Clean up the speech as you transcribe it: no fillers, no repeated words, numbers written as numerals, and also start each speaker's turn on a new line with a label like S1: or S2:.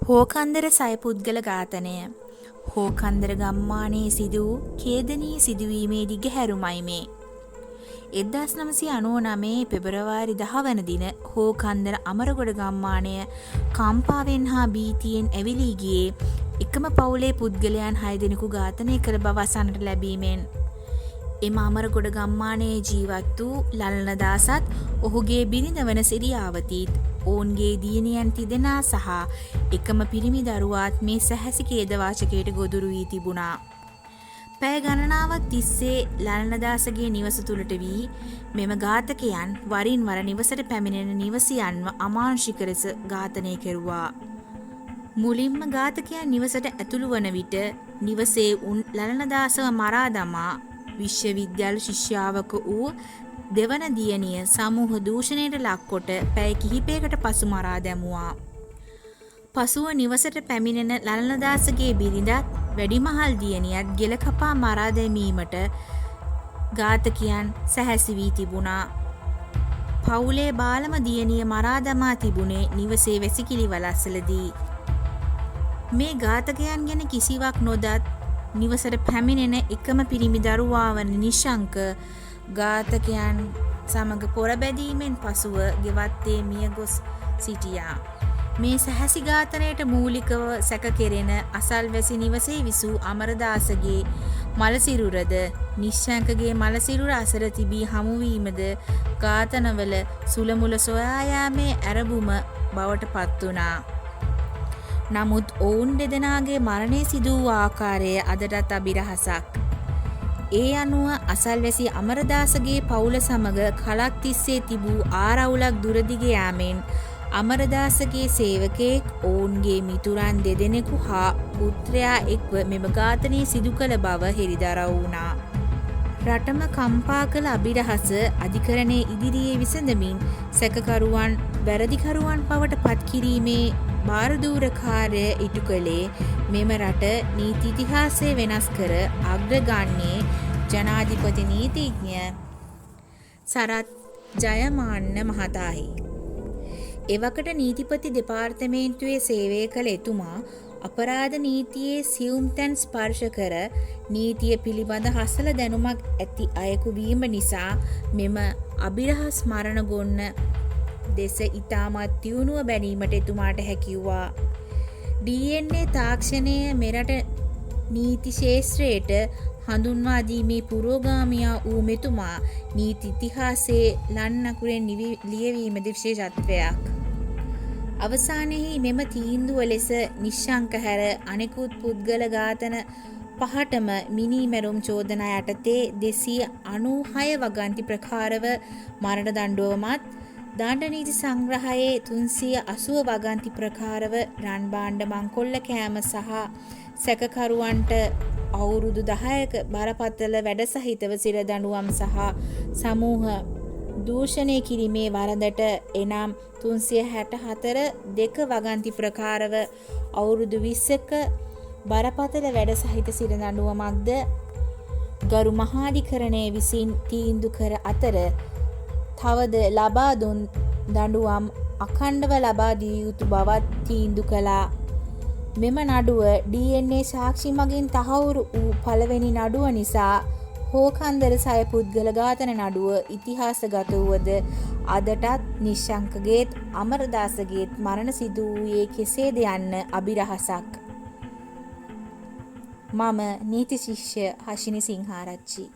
S1: හෝකන්දර සයපුද්ගල ඝාතනය හෝකන්දර ගම්මානයේ සිදු වූ ඛේදනීය සිදුවීමේ දිගහැරුමයි මේ. 1999 පෙබරවාරි 10 වන දින හෝකන්දර අමරගොඩ ගම්මානය කම්පාවෙන් හා භීතියෙන් ඇවිලී ගියේ එකම පවුලේ පුද්ගලයන් 6 දෙනෙකු ඝාතනය කළ බව අසන්නට ලැබීමෙන්. එම අමරගොඩ ගම්මානයේ ජීවත් වූ ලලනදාසත් ඔහුගේ බිරිඳ වන සිරියාවතීත් ඔවුන්ගේ දියණියන් තිදෙනා සහ එකම පිරිමි දරුවාත් මේ සැහැසි ඛේදවාචකයට ගොදුරු වී තිබුණා. පැය ගණනාවක් තිස්සේ ලලනදාසගේ නිවස තුළට වී මෙම ඝාතකයන් වරින් වර නිවසට පැමිණෙන නිවසියන්ව අමානුෂික ලෙස ඝාතනය කෙරුවා. මුලින්ම ඝාතකයන් නිවසට ඇතුළු වන විට නිවසේ උන් ලලනදාසව මරා දමා විශ්වවිද්‍යාල ශිෂ්‍යාවක වූ දෙවන දියණිය සමූහ දූෂණයට ලක්කොට පැය කිහිපයකට පසු මරා දැමුවා. පසුව නිවසට පැමිණෙන ලලනදාසගේ බිරිඳත් වැඩිමහල් දියණියත් ගෙල කපා මරා දැමීමට ඝාතකයන් සැහැසි වී තිබුණා. පවුලේ බාලම දියණිය මරා දමා තිබුණේ නිවසේ වැසිකිලි වලස්සලදී. මේ ඝාතකයන් ගැන කිසිවක් නොදත් නිවසට පැමිණෙන එකම පිරිමි දරුවා වන නිශංක ඝාතකයන් සමග පොර බැදීමෙන් පසුව ගෙවත්තේ මිය ගොස් සිටියා. මේ සැහැසි ඝාතනයට මූලිකව සැක කෙරෙන අසල්වැසි නිවසේ විසූ අමරදාසගේ මළසිරුරද නිශ්ශංකගේ මළසිරුර අසල තිබී හමුවීමද ඝාතනවල සුළමුළ සොයා යාමේ ඇරඹුම බවට පත් වුණා. නමුත් ඔවුන් දෙදෙනාගේ මරණය සිදු වූ ආකාරය අදටත් අබිරහසක්. ඒ අනුව අසල්වැසි අමරදාසගේ පවුල සමග කලක් තිස්සේ තිබූ ආරවුලක් දුරදිග යාමෙන් අමරදාසගේ සේවකයෙක්, ඔවුන්ගේ මිතුරන් දෙදෙනෙකු හා පුත්‍රයා එක්ව මෙම ඝාතනය සිදු කළ බව හෙළිදරව් වුණා. රටම කම්පා කළ අබිරහස අධිකරණය ඉදිරියේ විසඳමින් සැකකරුවන් වැරදිකරුවන් බවට පත් කිරීමේ භාරදූර කාර්යය ඉටු කළේ මෙම රට නීති ඉතිහාසය වෙනස් කර අග්‍රගණ්‍ය ජනාධිපති නීතිඥ සරත් ජයමාන්න මහතායි. එවකට නීතිපති දෙපාර්තමේන්තුවේ සේවය කළ එතුමා අපරාධ නීතියේ සියුම් තැන් ස්පර්ශ කර නීතිය පිළිබඳ හසල දැනුමක් ඇති අයෙකු වීම නිසා මෙම අබිරහස් මරණ ගොන්න දෙස ඉතාමත් තියුණුව බැලීමට එතුමාට හැකිවුවා. DNA තාක්ෂණය මෙරට නීති ක්ෂේත්‍රයට හඳුන්වා දීමේ පුරෝගාමියා වූ මෙතුමා නීති ඉතිහාසයේ ලන් අකුරෙන් ලියවීමද විශේෂත්වයක්. අවසානයෙහි මෙම තීන්දුව ලෙස නිශ්ශංක හැර අනෙකුත් පුද්ගල ඝාතන පහටම මිනී මැරුම් චෝදනා යටතේ 296 වගන්ති ප්‍රකාරව මරණ දඬුවමත්, දණ්ඩ නීති සංග්‍රහයේ 380 වගන්ති ප්‍රකාරව රන් භාණ්ඩ මංකොල්ල කෑම සහ සැකකරුවන්ට අවුරුදු 10ක බරපතල වැඩ සහිතව සිර දඬුවම් සහ සමූහ දූෂණය කිරීමේ වරදට එනම් 364(2) වගන්ති ප්‍රකාරව අවුරුදු 20ක බරපතල වැඩ සහිත සිර දඬුවමක්ද ගරු මහාධිකරණය විසින් තීන්දු කර අතර, තවද ලබා දුන් දඬුවම් අඛණ්ඩව ලබා දිය යුතු බවත් තීන්දු කළා. මෙම නඩුව DNA සාක්ෂි මගින් තහවුරු වූ පළවෙනි නඩුව නිසා හෝකන්දර සයපුද්ගල ඝාතන නඩුව ඉතිහාසගත වුවද, අදටත් නිශ්ශංකගේත් අමරදාසගේත් මරණ සිදු වූයේ කෙසේද යන්න අබිරහසක්. මම නීති ශිෂ්‍ය හෂිනි සිංහාරච්චි.